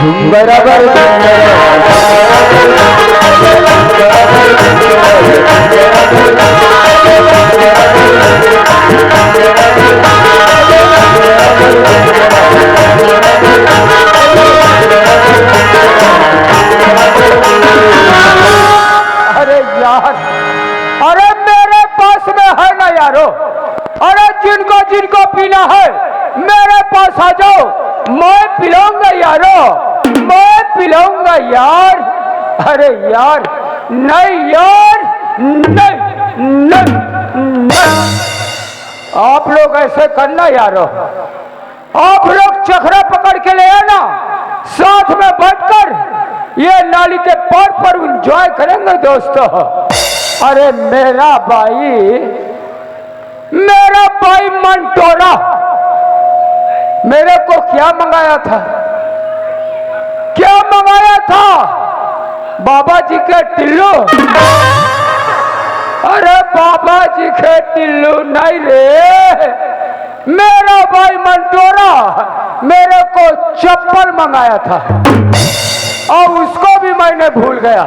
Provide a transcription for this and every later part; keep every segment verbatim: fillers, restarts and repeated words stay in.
बराबर। अरे यार, अरे मेरे पास में है ना यारो। अरे जिनको जिनको पीना है, मेरे पास आ जाओ, मैं पिलाऊंगा यारो, मैं पिलाऊंगा यार। अरे यार, नहीं यार, नहीं, नहीं, नहीं। आप लोग ऐसे करना यारो, आप लोग चखरा पकड़ के ले आना, साथ में बैठकर ये नाली के पार पर एंजॉय करेंगे दोस्तों। अरे मेरा भाई, मेरा भाई मंटोरा मेरे को क्या मंगाया था, क्या मंगाया था? बाबा जी के टिल्लू। अरे बाबा जी के टिल्लू नहीं रे, मेरा भाई मंटोरा मेरे को चप्पल मंगाया था और उसको भी मैंने भूल गया।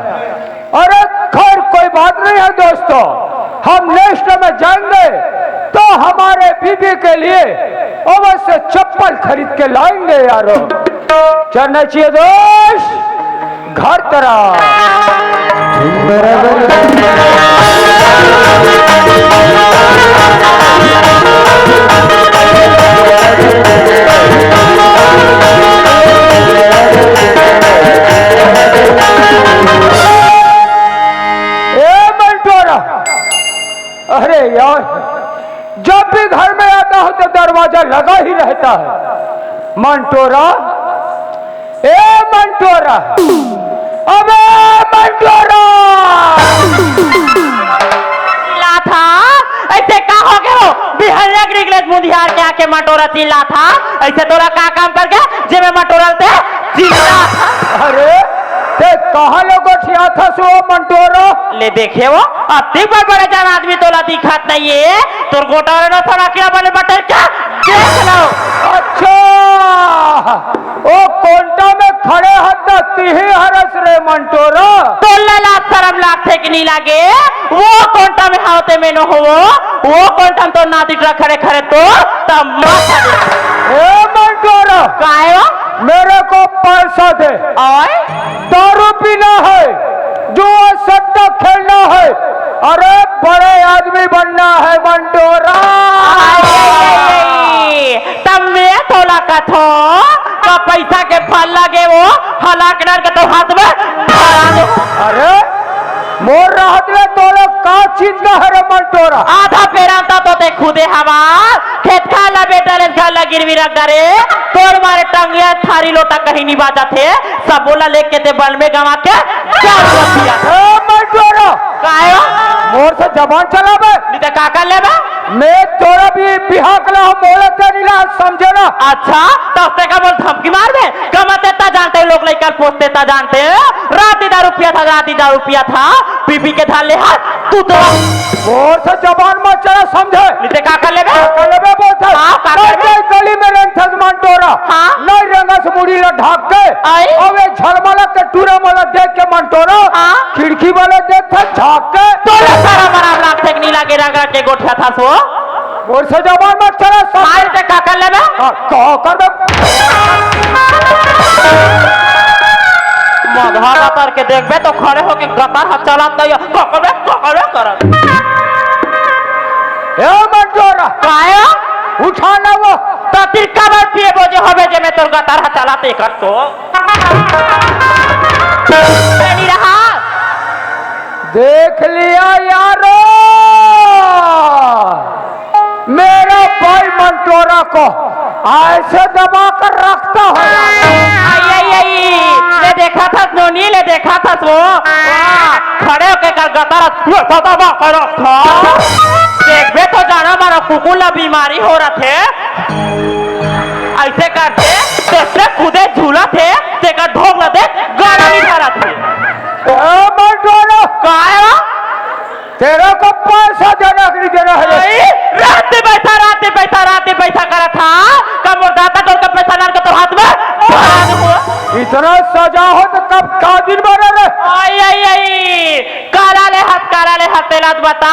अरे खैर, कोई बात नहीं है दोस्तों, हम नेक्स्ट में जाएंगे तो हमारे बीबी के लिए अवश्य चप्पल खरीद के लाएंगे यारो। चलना चाहिए दोस्त, घर तरफ। ए मंटोरा, अरे यार, जब भी घर में आता हूं तो दरवाजा लगा ही रहता है। मंटोरा, ए मंटोरा, अबे मंटोरा। ला था, ऐसे का हो गयो? बिहनिया के निकले मुंधियार के आके मंटोरा चिल्ला था। ऐसे तोरा का काम कर गया जे मैं मंटोरा ते चिल्ला था? अरे, ते कहाँ ले गोठिया था सो मंटोरा? ले देखे वो, अति बड़ बड़े जान आदमी तोला दिखात नहीं है। तोर गोटा रे नो थोड़ा क्या बने बटे क्या? देख लो। अच्छा, ओ कोंटा में खड़े हत त तिही हरस रे मंटोरा। तोला लाज शरम लागथे कि नहीं लागे? वो कोंटा में हावते में न हो, वो कोंटा में तो नादी टरा खड़े खड़े तो तमाशा दे। ए मंटोरा, काय हो? मेरे को पैसा दे। आय? दारू पीना है, जुआ सट्टा खेलना है, अरे बड़े आदमी बनना है मंटोरा। आय, आय, आय, आय। तब मैं तोला कथो, का पैसा के फल लगे वो, हलाक नर के तो हाथ में धरा दो। अरे, मोर रहत ले तोला का चिंता है रे मंटोरा? आधा पेरांता तो ते खुदे हवा, खेत खार ला बेटा ले घर ला गिरवी रख डारे, तोर मारे टंगिया थारी लोटा कहीं नहीं बाजत हे, सब बोला लेके ते बन में गवा के दारू रख दिया। ए मंटोरा, कायो? मोर से जबान चलाबे? नहीं ते का कर लेबे? मैं तोरा भी बिहाक ला हम बोलत नहीं ला, समझे ना? अच्छा, तो उसने का बोल धमकी मार दे? कमत इतना जानते हैं लोग, लेकर पोसते इतना जानते हैं। रात ही दारू पिया था, रात ही दारू पिया था, पी पी के धार ले हाथ, तू तो। जोर से जबान मत चला, समझे? नहीं ते का कर लेबे? का कर लेबे बोलत है? हाँ, का कर मैं लेबे? गली में रेंगथस मंटोरा। हाँ। नहीं रेंगस मुड़ी ला ढाक के। आई। अबे झलमला के टूरा मोला देख के मंटोरा। हाँ। खिड़की वाले देख थे झांक के। तोला सारा मराम लागथे कि नहीं लागे, रगड़ के गोठिया था सो। मोर से जबान मत चला, सब मार दे का कर लेबे? का, का कर दे? मधवा गतर के देखबे तो खड़े होके गतर ह चलात नहीं, ककड़े, ककड़े करत। ए मंटोरा, काया? उठा ना वो। त तिरका बार पिए बोजे होबे जे मैं तोर गतर ह चलात एकर तो। नहीं रहा। देख लिया यारो, मेरा भाई मंटोरा को ऐसे दबा कर रखता है। आई, आई, आई, ले देखा था नोनी, ले देखा था वो। वाह, खड़े होके कर गतर, ये तो दबा कर रखा। देखबे तो जाना मारा कुकुर ला बीमारी हो रहा थे। ऐसे करते, तेसरे खुदे झूला थे, तेकर ढोंग ला दे, गाना नहीं धरा थे। ए, मंटोरा। का है वो? तेरे को पैसा देना कि नहीं देना है? नहीं, रात दिन पैसा, रात दिन पैसा, रात दिन पैसा करा था। का मोर दाता टोल का पैसा लान के तोर हाथ में धरा दे हो। इतना सजा हो तो कब का दिन बने रे? आई, आई, आई, काला ले हाथ, काला ले हाथ, तेला तो बता,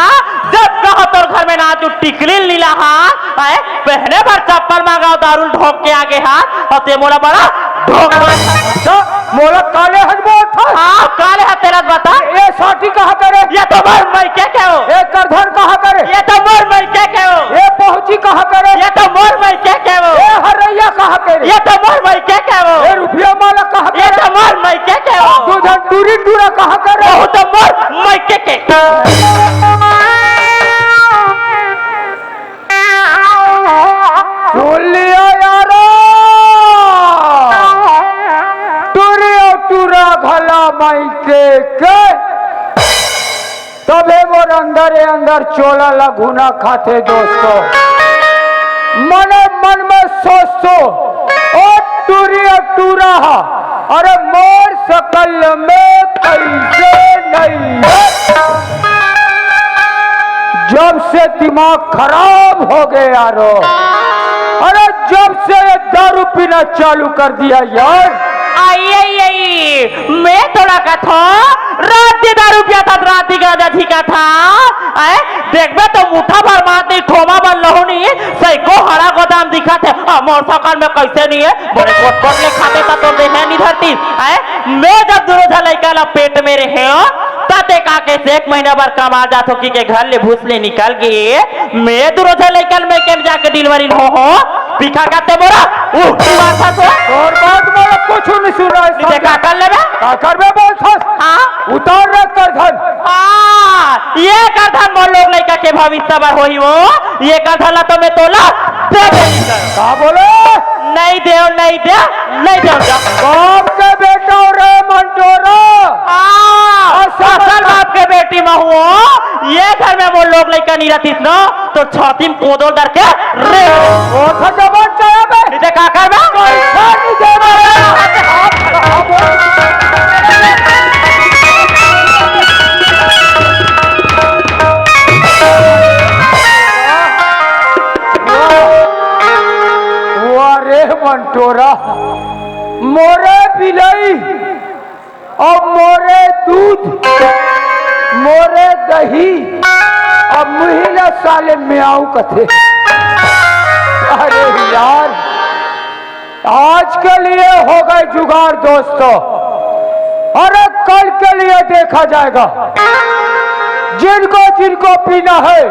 जब कहो तोर घर में ना तू टिकली लीला हाथ, आए, पहने भर चप्पल मांगा, दारू ढोक के आगे हाथ, और ते मोला बड़ा ढोक। तो मोला काले हज बोलत हस? हाँ, काले हाथ, तेला तो बता। ये साटी कहाँ करे? ये तो मोर मइके के हो। ये करधन कहाँ करे? ये तो मोर मइके के हो। ये पहुँची कहाँ करे? ये तो मोर मइके के हो। ये हरैया कहाँ करे? ये तो मोर मइके के हो। ये रुपया माला कहाँ करे? ये तो मोर मइके के हो। दू झन टूरी टूरा कहाँ करे? वो तो मोर मइके के। सुन लिया यारो, टूरी अउ टूरा घला मइके के। तभे मोर अंदर ए अंदर चोला ला घुना खाथे दोस्तों। मने मन में सोचतो, ओ टूरी अउ टूरा हा, अरे मोर सकल में कइसे नइ हे? जब से दिमाग खराब हो गए यारो, अरे जब से ये दारू पीना चालू कर दिया यार। आई, आई, आई, मैं तोला कथो, रात के दारू पिया था, रात के गांजा झिका था। आए, देखबे तो मुठा भर मार दी, ठोमा भर लहू नी, सैको हरा गोदाम दिखा थे। आ, मोर सकल में कइसे नइ हे? बड़े कोट कोट ले खाते ता तो देहे नहीं धरती। आए, मैं जब दूनो झन लइका ला पेट में रहे हो, ता ते का के से एक महीना भर कमा जात हो कि के घर ले भूस ले निकल गए। मैं दूनो झन लइका ल मइके में जाके delivery हो हो। पिखा का ते मोरा, उह, की बात था तो? तोर बात मोला कुछ नहीं सुना है, नहीं ते का कर लेबे? का करबे बोलथस? हाँ? उतार रे करधन। हाँ, ये करधन मोर लोग लइका के भविष्य बर होही वो। ये करधन ला तो मैं तोला दे दे। का बोले? नहीं देव, नहीं देव, नहीं देव जा। बाप के बेटा रे मंटोरा। हाँ, असल बाप के बेटी में हुओ। ये घर में मोर लोग लइका नहीं रहतीस ना, तो छाती में कोदो धर के रे। ओ था जबान चला बे। नहीं ते का करबे? पैसा नहीं देबे। वाह रे मंटोरा, मोरे बिलई, अब मोरे दूध, मोरे दही, अब मुही ला साले म्याऊ कथे। अरे यार, आज के लिए हो गए जुगाड़ दोस्तों, अरे कल के लिए देखा जाएगा। जिनको जिनको पीना है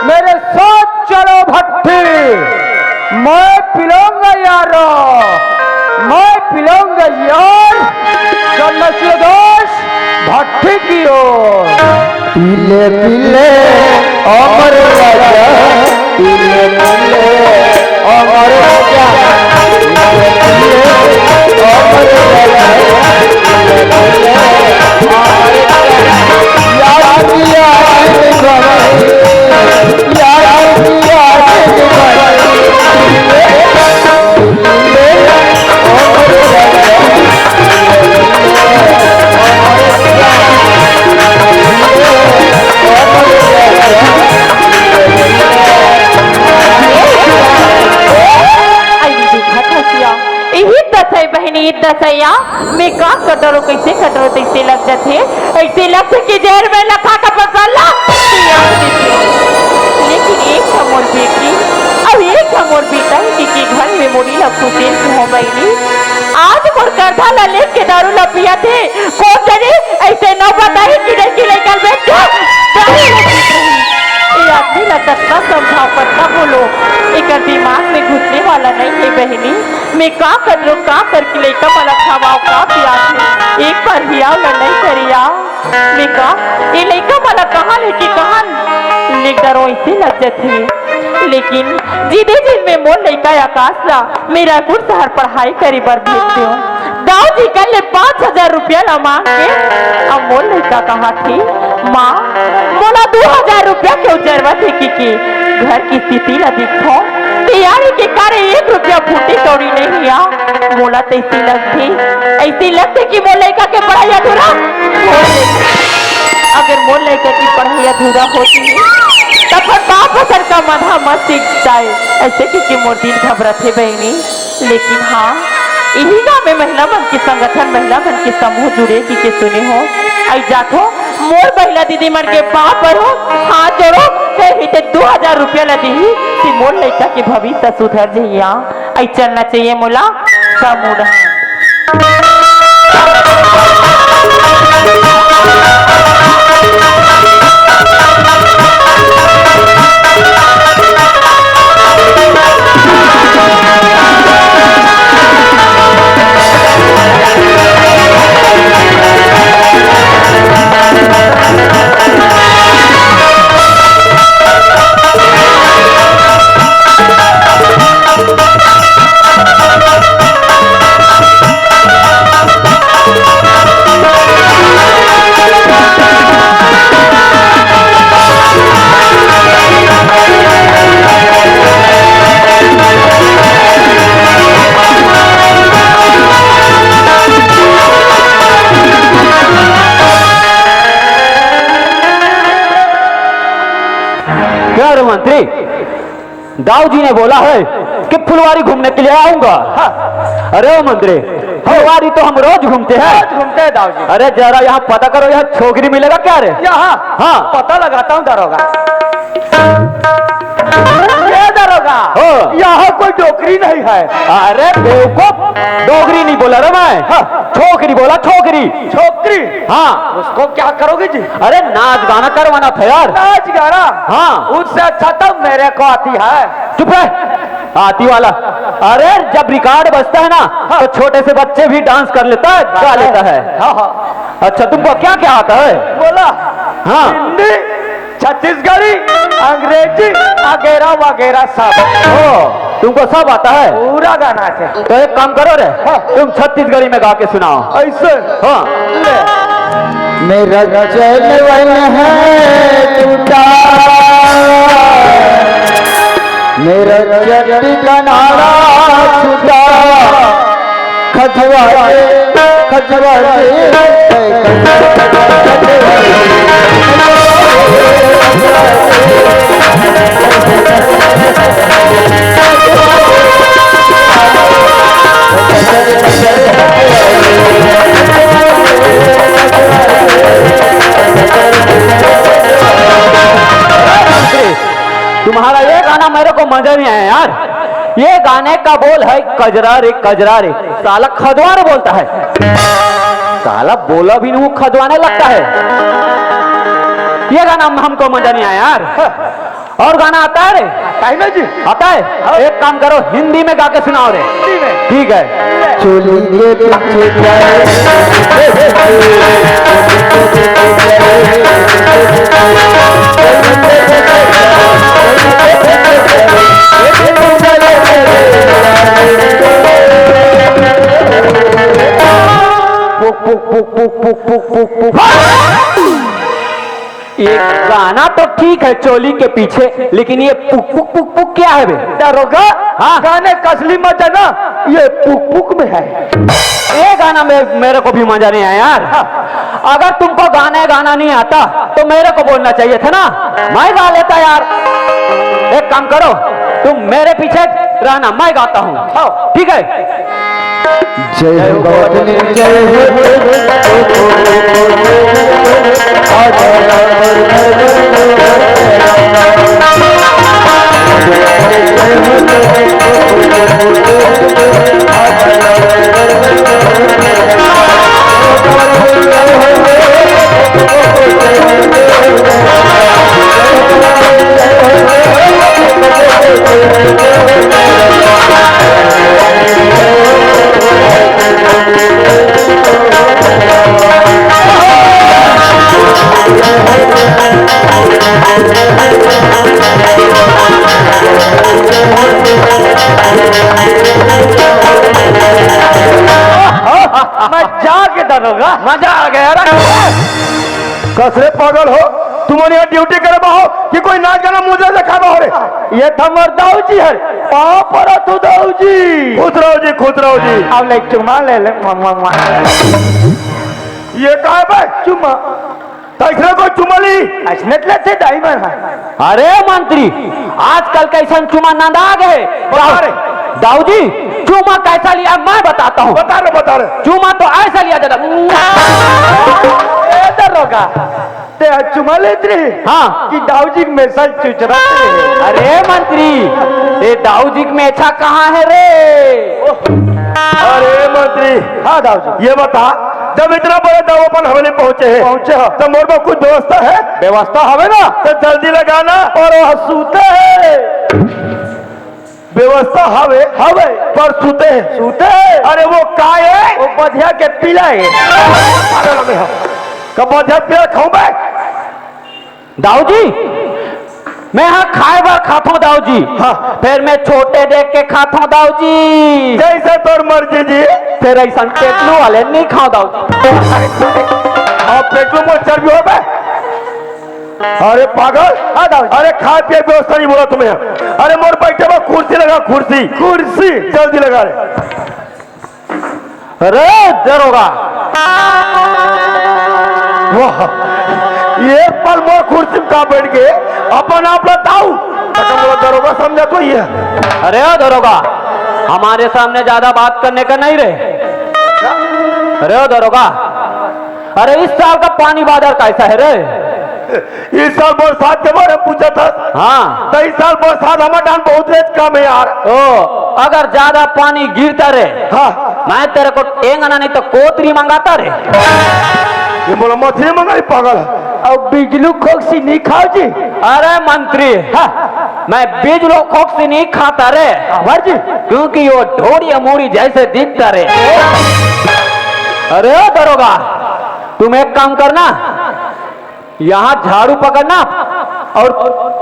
मेरे साथ चलो भट्टी, मैं पिलाऊंगा यारो, मैं पिलाऊंगा यार। जब नचिए दोस्त भट्टी की ओर। पीले पीले अमर राजा, पीले पीले अमर राजा, पीले पीले अमर राजा, पीले पीले अमर राजा। याद किया याद किया। अरे देखा था क्या? यही दस है बहनी, दस है या। मैं का कटोरो, कैसे कटोरो, तैसे लग जाथे, ऐसे लगथे कि जहर में लखा का मसाला पिया देथे। लेकिन एक था मोर बेटी, अब एक था मोर बेटा है कि, कि घर में मोरी लग सुशील के हो बहनी। आज मोर करधा ला लेके दारू ला पिया थे, कोन जनी ऐसे न बताही कि नहीं कि लइका बेच के दारू ला पी रही। ये आदमी ला कतना समझाओ, कतना बोलो, एकर दिमाग में घुसने वाला नहीं है बहनी। मैं का करो, का करके लइका मन ला खवाओ, का पियाओ? एक बार हियाव ला नहीं करिया। मैं का, ये लइका मन ला कहाँ लेके, कहाँ ले डरो, इसे लग जाथे। लेकिन जिदे जिन में मोर लइका आकाश ला मैं रायपुर शहर पढ़ाई करे बर भेज देव। दाऊ जी कल ले पाँच हजार रुपया ला मांग के, अब मोर लइका कहा थे, माँ, मोला दू हजार रुपया के जरूरत है, कि, कि घर की स्थिति ला दिखो, तैयारी के कार्य एक रुपया फूटी कौड़ी नहीं लिया। मोला तो ऐसी लगथे, ऐसी लगथे कि मोर लइका के पढ़ाई अधूरा हो गे। अगर मोर लइका की पढ़ाई अधूरा होती, तब फिर बाप असन का मधा मत सीख जाए। ऐसे कि, कि मोर दिल घबराथे बहनी। लेकिन हाँ, इही गाँव में महिला मन के संगठन, महिला मन के समूह जुड़े कहिके सुने हों। अई जाथों, मोर महिला दीदी मन के पाँव पड़हूँ, हाथ जोड़हूँ, फेर ही ते दू हजार रुपया ला दिही, ते मोर लइका के भविष्य सुधर जही। अई चलना चाहिए मोला समूह डहन। क्या रे मंत्री, दाऊ जी ने बोला है कि फुलवारी घूमने के लिए आऊंगा। हाँ। अरे ओ मंत्री, फुलवारी तो हम रोज घूमते हैं। रोज घूमते हैं दाऊ जी। अरे जरा यहाँ पता करो, यहाँ छोकरी मिलेगा क्या रे? यहाँ? हाँ। पता लगाता हूँ दारोगा। ये दारोगा, हाँ। यहाँ कोई डोकरी नहीं है। अरे बेवकूफ, डोकरी नहीं बोला रे मैं। हाँ। छोकरी बोला, छोकरी। छोकरी? हाँ। उसको क्या करोगे जी? अरे नाच गाना करवाना था यार। नाच गाना? हाँ। उससे अच्छा तो मेरे को आती है। चुप रह, आती वाला। अरे जब रिकॉर्ड बजता है ना, हाँ। तो छोटे से बच्चे भी डांस कर लेता है, गा लेता है। हाँ, हाँ। अच्छा, तुमको क्या क्या आता है? बोला। हाँ। हिंदी, छत्तीसगढ़ी, अंग्रेजी, अगेरा वगैरह सब। ओ, तुमको सब आता है? पूरा गाना आता है। तो एक काम करो रे, हाँ। तुम छत्तीसगढ़ी में गा के सुनाओ। ऐसे? हाँ। ले। मेरा चैन वन है टूटा, मेरा चड्डी का नारा छूटा, खजवाए, खजवाए, तुम्हारा ये गाना मेरे को मजा नहीं आया यार। ये गाने का बोल है कजरा रे कजरा रे, साला खदवा रे बोलता है। साला बोला भी नहीं, वो खदवाने लगता है। ये गाना हम, हमको मजा नहीं आया यार। और गाना आता है रे? आता है ना जी। आता है? हाँ। एक काम करो, हिंदी में गा के सुनाओ रे। हिंदी में? ठीक है। चोली के पीछे जाए। पुक, पुक, पुक, पुक। ये गाना तो ठीक है, चोली के पीछे, लेकिन ये पुक पुक पुक पुक क्या है बे? दरोगा, हाँ? गाने का असली मजा ना ये पुक पुक में है। ये गाना में मेरे को भी मजा नहीं आया यार। हाँ। अगर तुमको गाना गाना नहीं आता तो मेरे को बोलना चाहिए था ना, मैं गा लेता यार। एक काम करो, तुम मेरे पीछे रहना, मैं गाता हूँ। हाँ। ठीक है? जय हो भवानी, जय हो। मजा आ गया दरोगा। मजा आ गया यार। कसरे पागल हो, तुमन यहाँ ड्यूटी करे बा हो कि कोई नाच गाना मुजरा देखाबा हो रे? ये तो हमर दाऊ जी हरे, पाँव परत हो दाऊ जी। खुश रहो जी, खुश रहो जी। अब ले चुमा ले ले, मुआ, मुआ, मुआ। ये का है बे? चुमा। कैसे कोई चुमा ली? ऐसने लेथे दाई मन ह। अरे मंत्री, आजकल कैसन चुमा नंदा गए। बता रे। दाऊ जी, चूमा कैसा लिया मैं बताता हूँ। बता रे, बता रे। चूमा तो ऐसा लिया जाता। ए दरोगा, ते चुमा लेत रहे हाँ। कि दाऊ जी के मेछा चुचरत रहे? अरे मंत्री, ये दाऊ जी के मेछा कहाँ है रे? अरे मंत्री, हाँ दाऊ जी। ये बता, जब इतना बड़े दाऊ अपन हवेली पहुंचे हैं, पहुंचे हैं। तो मोर में कुछ व्यवस्था है? व्यवस्था हवे ना? तो जल्दी लगाना। अरे सूते है। व्यवस्था हवे, हवे। पर सूते हैं। सूते हैं। अरे वो का है? वो बधिया के पीला है। पागल हो गया। कब बधिया पीला खाऊं मैं? दाऊ जी, मैं हाँ खाए बर खाथों दाऊ जी। हाँ। फिर मैं छोटे देख के खाथों दाऊ जी। जैसे तोर मर्जी जी। फिर ऐसा पेटलू वाले नहीं खाओ दाऊ जी। और पेटलू में चर्बी हो बे? अरे पागल। हाँ दाऊ जी। अरे खाए पिए व्यवस्था नहीं बोला तुम्हें। अरे मोर बैठे बा कुर्सी लगा, कुर्सी। कुर्सी। जल्दी लगा रे। अरे दरोगा, वाह, ये पल मोर कुर्सी में का बैठ के अपन आप ला दाऊ। तका मोला दरोगा समझा तो ये। अरे ओ दरोगा, हमारे सामने ज्यादा बात करने का नहीं रे। अरे ओ दरोगा, अरे इस साल का पानी बाजार कैसा है रे? इस साल बरसात के बारे में पूछा था। हाँ। तो इस साल बरसात हमारे डान बहुत रेत कम है यार। ओ, अगर ज्यादा पानी गिरता रे, हाँ। मैं तेरे को टेंगना नहीं तो कोतरी मंगाता रे। ये बोला मछली मंगाई पागल है। अब बिजलू खोकसी नहीं खाओ जी। अरे मंत्री, हाँ। मैं बिजलू खोकसी नहीं खाता रे। हाँ, जी। क्योंकि वो ढोड़िया मूड़ी जैसे दिखता रे। अरे दरोगा, तुम एक काम करना, यहाँ झाड़ू पकड़ना और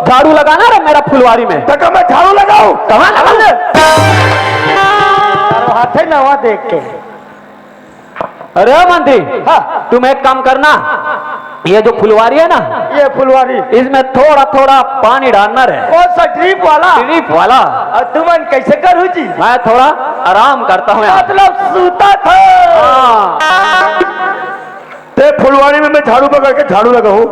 झाड़ू लगाना रे मेरा फुलवारी में। तो मैं झाड़ू लगाऊं? कहाँ लगा ले? अरे हाथे नवा देख के। अरे मंत्री, हाँ। तुम एक काम करना, ये जो फुलवारी है ना, ये फुलवारी। इसमें थोड़ा थोड़ा पानी डालना रे। कौन सा ड्रिप वाला? ड्रिप वाला। और तुमन कैसे करू जी? मैं थोड़ा आराम करता हूँ यार। मतलब सूता था। हाँ। ते फुलवारी में मैं झाड़ू पकड़ के झाड़ू लगाऊं,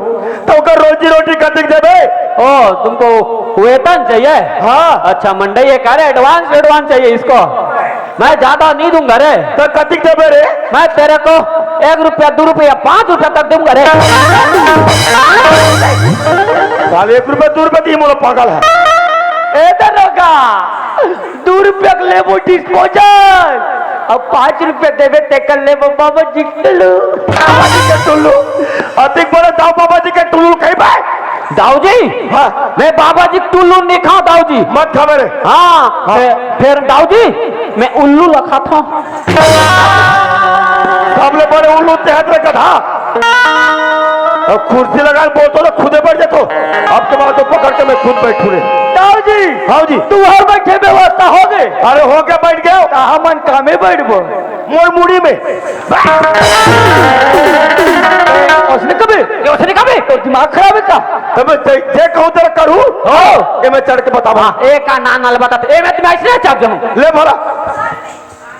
तो ओकर रोजी रोटी कतिक देबे? ओ, तुमको वेतन चाहिए? हाँ। अच्छा, मंडई है, अरे एडवांस, एडवांस चाहिए इसको। मैं ज्यादा नहीं दूंगा रे। तो कतिक देबे रे? मैं तेरे को एक रुपया, दो रुपया, पाँच रुपया तक दूंगा रे। साले एक रुपया, दो रुपया दी मोला पागल है। ए दरोगा, दू रुपया के लेबो डिस्पोजल, अब पाँच रुपया देबे तेकर लेबो बाबा जी के टुल्लू। बाबा जी के टुल्लू, अतिक बड़े दाऊ बाबा जी के टुल्लू खइबे? दाऊ जी, हाँ। मैं बाबा जी के टुल्लू नहीं खाओ दाऊ जी। मत खाबे रे। हाँ, हाँ। फे-, फेर दाऊ जी, मैं उल्लू ला खाथों। सबले बड़े उल्लू ते हट रे गधा। अब कुर्सी लगा के बोलतो तो खुदे बैठ जातो। अब तुम्हारा तो पकड़ के मैं खुद बैठू रे। दाऊ जी, हाँ जी। तू हर बैठे व्यवस्था हो गए। अरे हो गया, बैठ गया। तो हमन कामे बैठबो। मोर मुड़ी में। उसने कभी, ये उसने कभी, तो दिमाग खराब है का? तब मैं जे, जे कहूँ तेरा करूँ। हो। ये मैं चढ़ के बतावा। हाँ, एक का नाम ना बता, ये मैं तुम्हें ऐसे चाप जाऊँ। ले भला।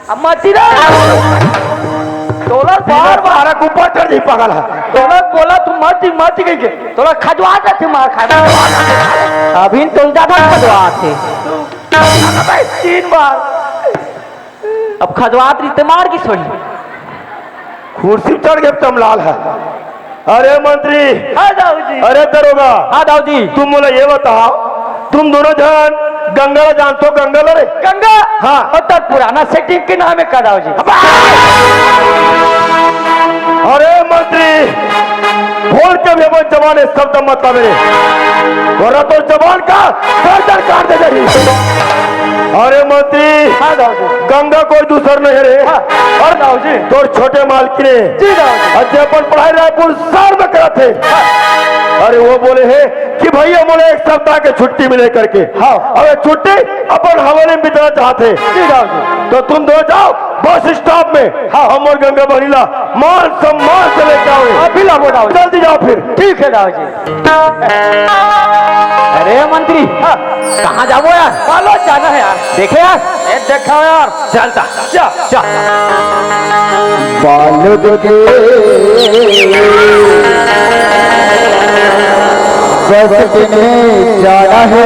अब मत ही ना। तोला बार बार सारा ऊपर चढ़ जाई पागल है। तोला बोला तू मत ही, मत ही कहीं के। तोला खजवा जाते मार खा। अभी तुम ज्यादा खजवा थे। तीन बार। अब खजवात रही ते मार की सोई। कुर्सी पे चढ़ गए तमलाल है। अरे मंत्री। हाँ दाऊ जी। अरे दरोगा। हाँ दाऊ जी। तुम बोला ये बताओ, तुम दोनों जन गंगा ला जानते हो, गंगा ला रे? गंगा? हाँ। और तब पुराना सेटिंग के नाम है का दाऊ जी? अबे! अरे मंत्री, बोल के भी अपन जबान है, शब्द मत ला मेरे, वरना तो जबान का गर्दन काट दे जाएगी। अरे मंत्री, हाँ दाऊ जी। गंगा कोई दूसर नहीं रे। हाँ। और दाऊ जी। तोर छोटे मालकिन है। जी दाऊ जी। और जे अपन पढ़ाई रायपुर शहर में करत है। हाँ। अरे वो बोले है कि भैया मोला एक सप्ताह के छुट्टी मिले करके। हाँ। अब ये छुट्टी अपन हवेली में बिताना चाहते हैं। जी दाऊ जी। तो तुम दो जाओ बस स्टॉप में। हाँ। हम और गंगा बहनी ला मान सम्मान से लेके आओ। अभी ला बोलाओ। जल्दी जाओ फिर। ठीक है दाऊ जी। अरे मंत्री, हाँ। कहाँ जाबो यार? बालोद जाना है यार। देखे यार? ए, देखा यार। चलता। जा, जा। बालोद के बस्ती में जाना है।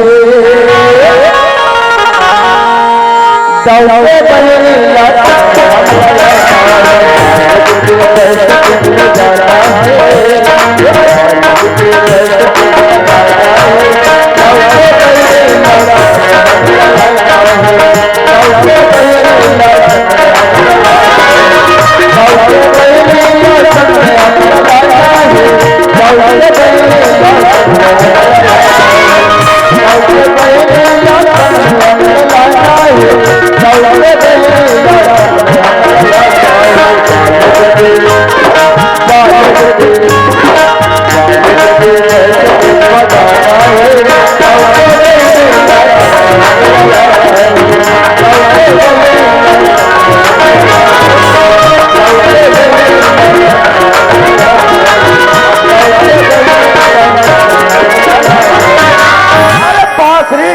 अरे बाप रे,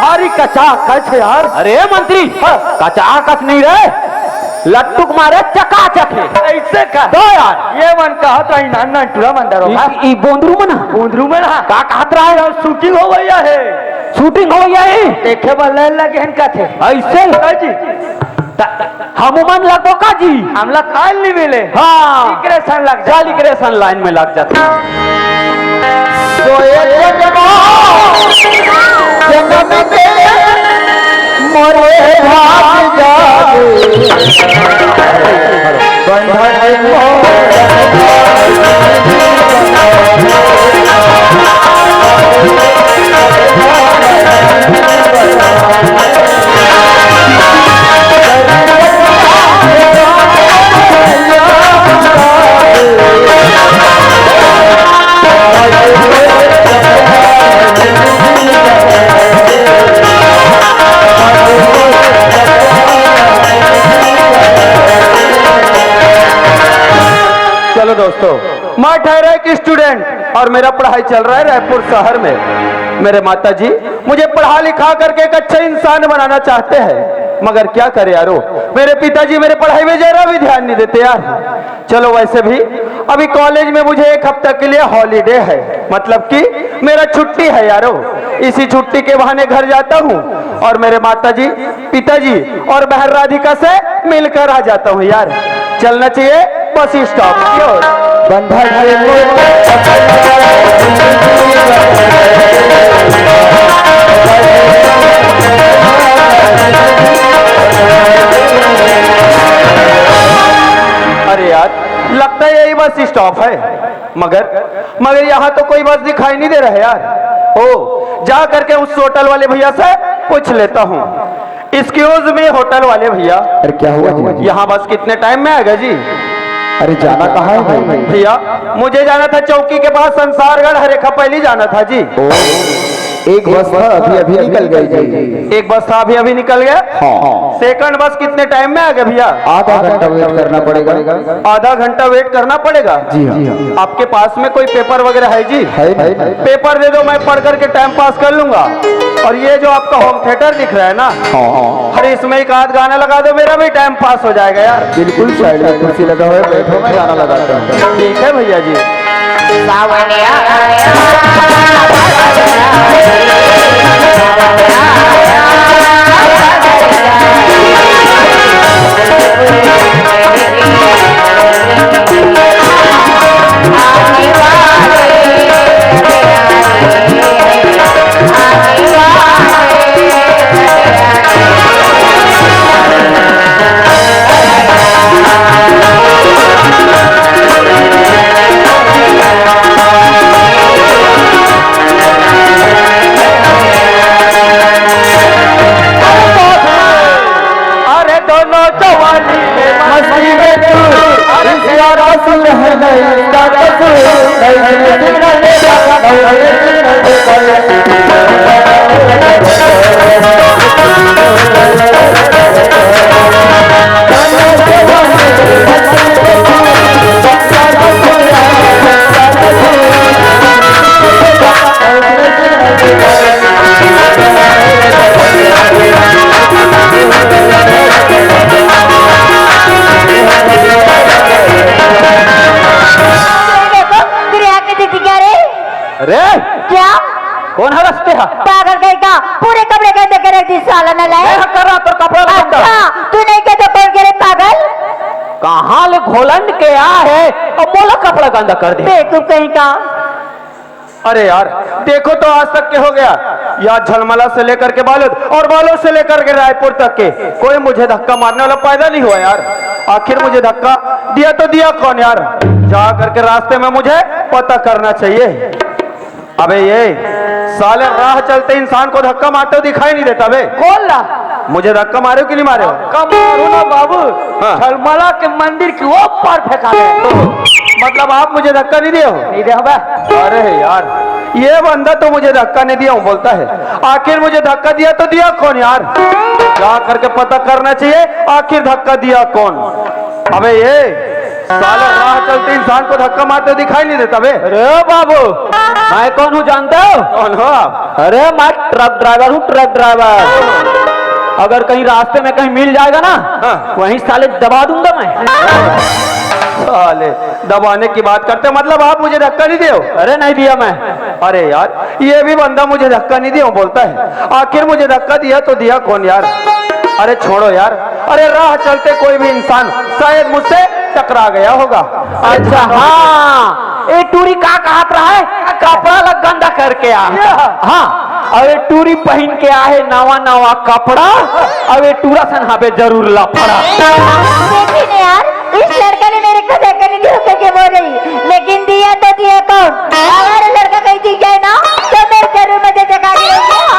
भारी कचाकच है यार। अरे मंत्री, हाँ। कचाकच नहीं रे, लट्टू के मारे चकाचक है। ऐसे का? तो यार। ये मन कहत रही नान नान टूरा मन डरो, ई, हाँ? ई बोंदरू मन हा? बोंदरू मन हा? का कहत रहा है? यार, shooting हो गई है। Shooting हो गई है? देखे बर लाइन लगे हन का थे? ऐसे? हाँ जी। त-, हमू मन लगबो का जी? हमला काल नहीं मिले। हाँ। इकरे सन लग जा। चल, इकरे सन लाइन में लग जाते हैं। सोए जगमो जन्म के मोरे भाग जागे। बंधन मोर चलो दोस्तों, मैं ठहरा एक स्टूडेंट और मेरा पढ़ाई चल रहा है रायपुर शहर में। मेरे माता जी मुझे पढ़ा लिखा करके एक अच्छा इंसान बनाना चाहते हैं, मगर क्या करे यारो, मेरे पिताजी मेरे पढ़ाई में जरा भी ध्यान नहीं देते यार। चलो, वैसे भी अभी कॉलेज में मुझे एक हफ्ता के लिए हॉलीडे है, मतलब कि मेरा छुट्टी है यारो। इसी छुट्टी के बहाने घर जाता हूँ और मेरे माताजी, पिताजी और बहन राधिका से मिलकर आ जाता हूँ यार। चलना चाहिए बस स्टॉप की ओर। बंधन अरे यार, लगता है यही बस स्टॉप है, मगर, मगर यहाँ तो कोई बस दिखाई नहीं दे रहा है यार। ओ, जा करके उस होटल वाले भैया से पूछ लेता हूँ। Excuse me, होटल वाले भैया, अरे क्या हुआ जी? यहाँ बस कितने टाइम में आएगा जी? अरे जाना कहाँ है भाई? भैया, मुझे जाना था चौकी के पास संसारगढ़ हरे खपैली जाना था जी। ओ, एक बस था, अभी अभी निकल गई जी। एक बस था, अभी अभी निकल गया। हाँ। सेकंड बस कितने टाइम में आ गया भैया? आधा घंटा वेट करना पड़ेगा। आधा घंटा वेट करना पड़ेगा। जी हाँ। आपके पास में कोई पेपर वगैरह है जी? है नहीं। पेपर दे दो, मैं पढ़ करके टाइम पास कर लूंगा। और ये जो आपका होम थिएटर दिख रहा है ना, हाँ। अरे इसमें एक आध गाना लगा दो, मेरा भी टाइम पास हो जाएगा यार। बिल्कुल साइड में कुर्सी लगा हुआ है, बैठो, मैं गाना लगाता हूँ। ठीक है भैया जी। सावन आया। अरे दोनों जवानी में मस्ती में तू, अरे तेरा कसूर है, नहीं इसका कसूर, नहीं इसका कसूर। तेरे आके दिख गया रे। अरे क्या? कौन है रस्ते हा? पागल कहीं का, पूरे कपड़े गंदे कर रख दिस। साला नालायक। मैं कर रहा तोर कपड़ा ला गंदा। अच्छा, तू नहीं कहता कौन करे पागल? कहाँ ले घोलंड के आ है और मोला कपड़ा गंदा कर दे। बेवकूफ कहीं का। अरे यार, देखो तो आज तक के हो गया। यहाँ झलमला से लेकर के बालोद और बालोद से लेकर के रायपुर तक के कोई मुझे धक्का मारने वाला पैदा नहीं हुआ यार। आखिर मुझे धक्का दिया तो दिया कौन यार? जा करके रास्ते में मुझे पता करना चाहिए। अबे ये साले राह चलते इंसान को धक्का मारते हुए दिखाई नहीं देता बे। कौन ला? मुझे धक्का मारे हो कि नहीं मारे हो? धक्का मारू ना बाबू। हाँ। झलमला के मंदिर की वो पार फेंका दे। मतलब आप मुझे धक्का नहीं दिए हो? नहीं दे बे। अरे यार, ये बंदा तो मुझे धक्का नहीं दिया हूँ बोलता है। आखिर मुझे धक्का दिया तो दिया कौन यार? जा करके पता करना चाहिए आखिर धक्का दिया कौन। अबे ये साला राह चलते इंसान को धक्का मारते हुए दिखाई नहीं देता बे। अरे बाबू, मैं कौन हूँ जानते हो? कौन हो आप? अरे मैं ट्रक ड्राइवर हूँ, ट्रक ड्राइवर। अगर कहीं रास्ते में कहीं मिल जाएगा ना, हाँ। वहीं साले दबा दूंगा मैं। साले दबाने की बात करते, मतलब आप मुझे धक्का नहीं दिए हो? अरे नहीं दिया मैं। अरे यार, ये भी बंदा मुझे धक्का नहीं दिया बोलता है। आखिर मुझे धक्का दिया तो दिया कौन यार? अरे छोड़ो यार। अरे राह चलते कोई भी इंसान शायद मुझसे टकरा गया होगा। अच्छा, हाँ, ये टूरी का कहत रहा है? कपड़ा ला गंदा करके आ। ये। हाँ, और ये टूरी पहन के आ है नवा नवा कपड़ा, और ये टूरा सन हाबे जरूर लफड़ा। देखी ने यार, इस लड़का ने मेरे को धक्का नहीं दिया करके बोल रही, लेकिन दिया तो दिया कौन? अगर लड़का कहीं दिख जाए ना, तो मैं जरूर मजे चका के रहूंगी।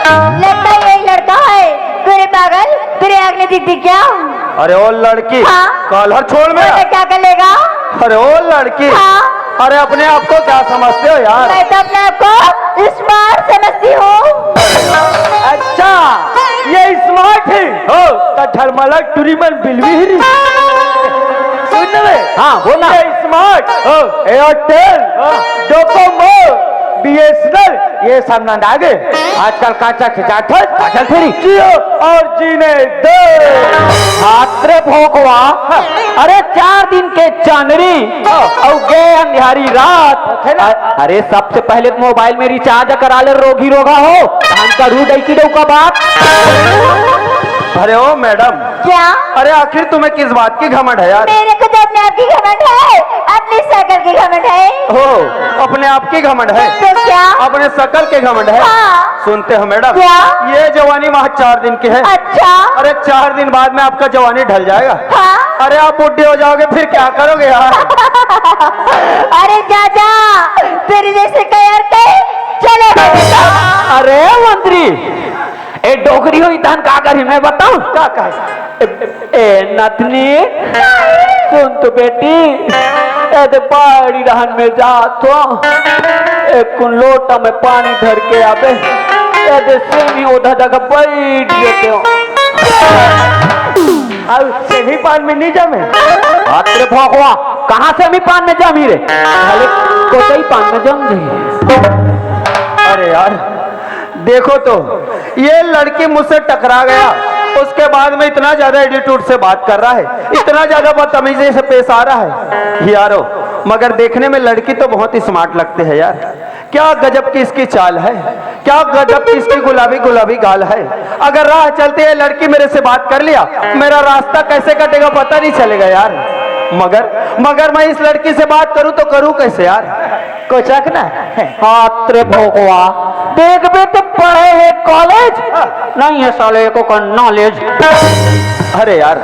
हाँ। लगता है यही लड़का है। तू रे पागल, तू रे आग ने दिख दिख क्या? अरे ओ लड़की, हाँ? कॉलर छोड़ मैं। तो क्या कर लेगा? अरे ओ लड़की, हाँ? अरे अपने आप को क्या समझते हो यार? मैं तो अपने आप को स्मार्ट समझती हूँ। अच्छा, ये स्मार्ट है। हो। तो झलमला टूरी मन बिलवी ही रही। सुन बे। हाँ, बोल ना। ये स्मार्ट, हो। एयरटेल, हाँ। डोकोमो, बीएसएनएल, ये सब ना डागे। आजकल काचा खिंचाथस, काचा फेरी। जियो और जीने दो। हात रे भोकवा, अरे चार दिन के चांदनी, हाँ। अउ गे अंधियारी रात। है ना? अ-, अरे सबसे पहले तो मोबाइल में रिचार्ज करा ले, रोगी रोगा हो, धान का रू डैकी डौका बात। अरे ओ मैडम। क्या? अरे आखिर तुम्हें किस बात की घमंड है यार? मेरे को तो अपने आप की घमंड है, अपनी शकल की घमंड है। हो, अपने आप की घमंड है? तो क्या? अपने शकल के घमंड है? हाँ। सुनते हो मैडम? क्या? ये जवानी महज चार दिन की है। अच्छा। अरे चार दिन बाद में आपका जवानी ढल जाएगा। हाँ। अरे आप बुढ़े हो जाओगे, फिर क्या करोगे यार? अरे जा जा, तेरी जैसे कई औरतें चले गए। अरे मंत्री, ए डोकरी होई तहन का करही मैं बताऊं? का कहे? ए, ए नतनी, सुन तो बेटी, ए दे बाड़ी रहन में जात हो, ए कुन लोटा में पानी धर के आबे, ए दे सेमी ओधा जगह बैठ जेते हो। अब सेमी पान में नहीं जमे। हात रे भोकवा, कहाँ सेमी पान में जमी रे? भले कोटई पान में जम जाई। अरे यार, देखो तो, ये लड़की मुझसे टकरा गया, उसके बाद में इतना ज्यादा एटीट्यूड से बात कर रहा है, इतना ज्यादा बदतमीजी से पेश आ रहा है यारो। मगर देखने में लड़की तो बहुत ही स्मार्ट लगती है यार। क्या गजब की इसकी चाल है, क्या गजब की इसकी गुलाबी गुलाबी गाल है। अगर राह चलते ये लड़की मेरे से बात कर लिया, मेरा रास्ता कैसे कटेगा पता नहीं चलेगा यार। मगर मगर मैं इस लड़की से बात करूं तो करूं कैसे यार? कोचक ना। हात रे भोकवा, देखबे तो पढ़े है कॉलेज, नहीं है साले को का नॉलेज। अरे यार,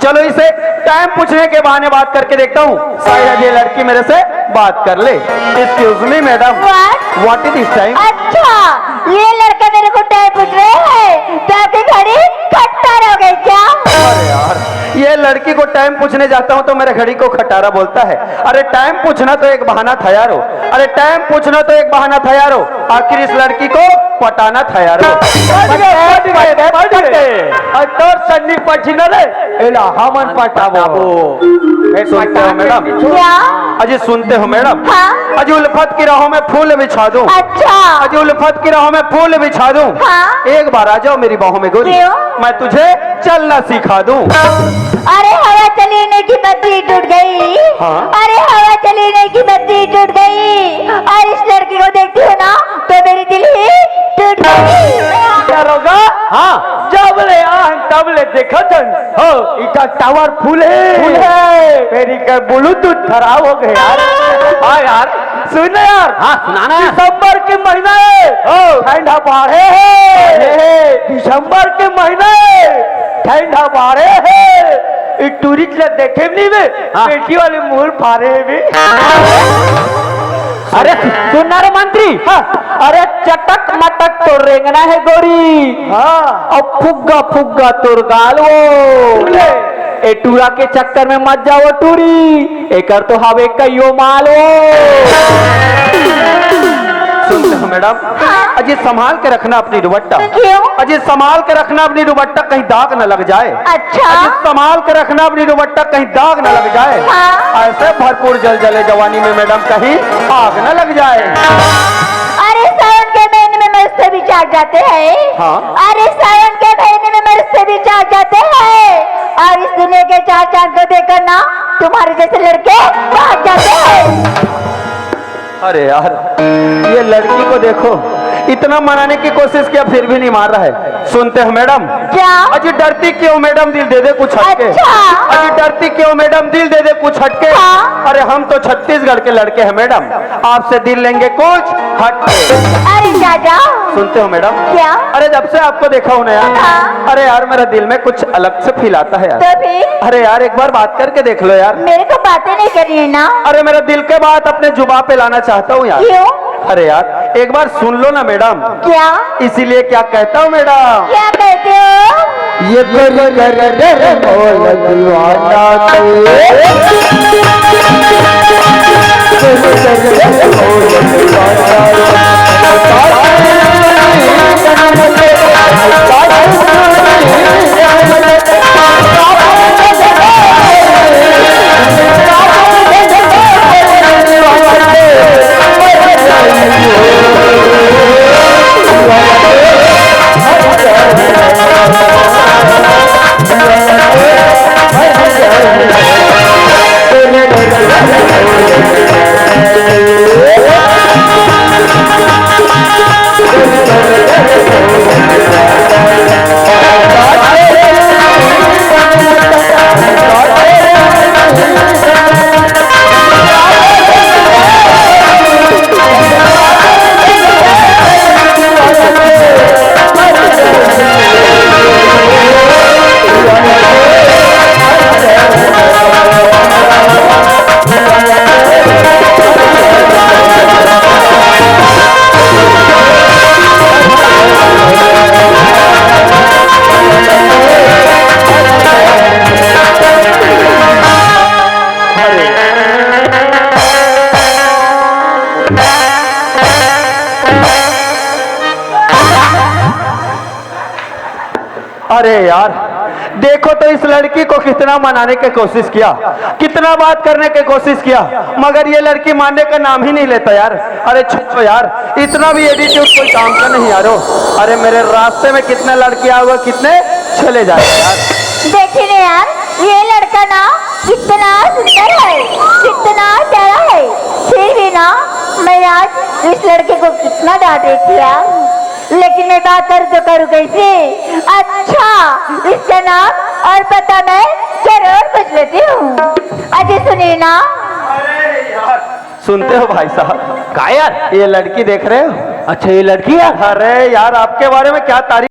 चलो इसे टाइम पूछने के बहाने बात करके देखता हूँ, शायद ये लड़की मेरे से बात कर ले। Excuse me madam, What? What is this time? अच्छा, ये लड़का मेरे को टाइम पूछ रहे हैं, तो आपकी घड़ी खट्टा हो गई क्या? अरे यार, ये लड़की को टाइम पूछने जाता हूँ तो मेरे घड़ी को खटारा बोलता है। अरे टाइम पूछना तो एक बहाना था यारो। अरे टाइम पूछना तो एक बहाना था यारो। आखिर इस लड़की को पटाना था यारो। पट गए, पट गए, पट गए। और तोर सन्नी पटी न रे, एला हमन पटाबो। ए, सुनते हो मैडम? क्या? अजी सुनते हो मैडम? हाँ। अजी उल्फत की राहों में फूल बिछा दूं। अच्छा। अजी उल्फत की राहों में फूल बिछा दूं। हाँ। एक बार आ जाओ मेरी बाहों में गोरी। क्यों? मैं तुझे चलना सिखा दूं। अरे हवा चली नहीं कि बत्ती टूट गई। हाँ। अरे हवा चली नहीं कि बत्ती टूट गई। और इस लड़की को देखती हूँ ना तो मेरी दिल ही टूट गई। दरोगा, हाँ। तब ले देखत हन, हो, इका टावर फुल हे। फुल हे। फेर इकर ब्लूटूथ खराब हो गे यार। हाँ यार। सुन ना यार। हाँ, सुना ना। दिसंबर के महीना हे। हो। ठंडा बाढ़े हे। बाढ़े हे। दिसंबर के महीना हे। ठंडा बाढ़े हे। ई टूरी ल देखे नहीं बे। हाँ। पेटी वाले मुंह फारे हे बे। अरे सुन ना रे मंत्री। हाँ। अरे चटक मटक तोर रेंगना हे गोरी। हाँ। अउ फुग्गा फुग्गा तोर गाल वो। ले। ए टूरा के चक्कर में मत जाओ टूरी, एकर तो हवे कइयो माल वो। सुन तो मैडम, हाँ। अजी संभाल के रखना अपनी दुपट्टा। क्यों? अजी संभाल के रखना अपनी दुपट्टा, कहीं दाग न लग जाए। अच्छा। अजी संभाल के रखना अपनी दुपट्टा, कहीं दाग न लग जाए। हाँ। ऐसे भरपूर जल जले जवानी में मैडम, कहीं आग न लग जाए। अरे सावन के महीने में मस्त विचार जाते हैं। हाँ। अरे सावन के महीने में मस्त विचार जाते हैं, और इस दुनिया के चार चांद को देखकर ना तुम्हारे जैसे लड़के भाग जाते हैं। अरे यार, ये लड़की को देखो, इतना मनाने की कोशिश किया, फिर भी नहीं मान रहा है। सुनते हो मैडम? क्या? अजी डरती क्यों मैडम, दिल दे दे कुछ हटके। अच्छा। अजी डरती क्यों मैडम, दिल दे दे कुछ हटके। हाँ। अरे हम तो छत्तीसगढ़ के लड़के हैं मैडम, आपसे दिल लेंगे कुछ हटके। अरे जा जा। सुनते हो मैडम? क्या? अरे जब से आपको देखा हूँ ना यार, हाँ। अरे यार मेरा दिल में कुछ अलग से फील आता है यार। तो फिर? अरे यार एक बार बात करके देख लो यार। मेरे को बातें नहीं करनी है ना। अरे मेरा दिल के बात अपने जुबान पे लाना चाहता हूँ यार। क्यों? अरे यार एक बार सुन लो ना मैडम। क्या? इसीलिए क्या कहता हूँ मैडम? क्या कहते हो? ये गोरी कर रे मोल दीवाना तू। अरे यार, देखो तो इस लड़की को कितना मनाने की कोशिश किया, कितना बात करने की कोशिश किया, मगर ये लड़की मानने का नाम ही नहीं लेता यार। अरे छोड़ो यार, इतना भी एटीट्यूड कोई काम का नहीं यारो। अरे मेरे रास्ते में कितने लड़के आए हुए, कितने चले जाए यार। देखिए ना यार, ये लड़का ना कितना सुंदर है, कितना प्यारा है, फिर भी ना मैं आज इस लड़के को कितना डांट रही थी यार। लेकिन मैं बात करूँ तो करूँ कैसे? अच्छा, इसका नाम और पता मैं जरूर पूछ लेती हूँ। अजय सुनिए ना। सुनते हो भाई साहब? का यार? ये लड़की देख रहे हो? अच्छा, ये लड़की यार? अरे यार, आपके बारे में क्या तारीफ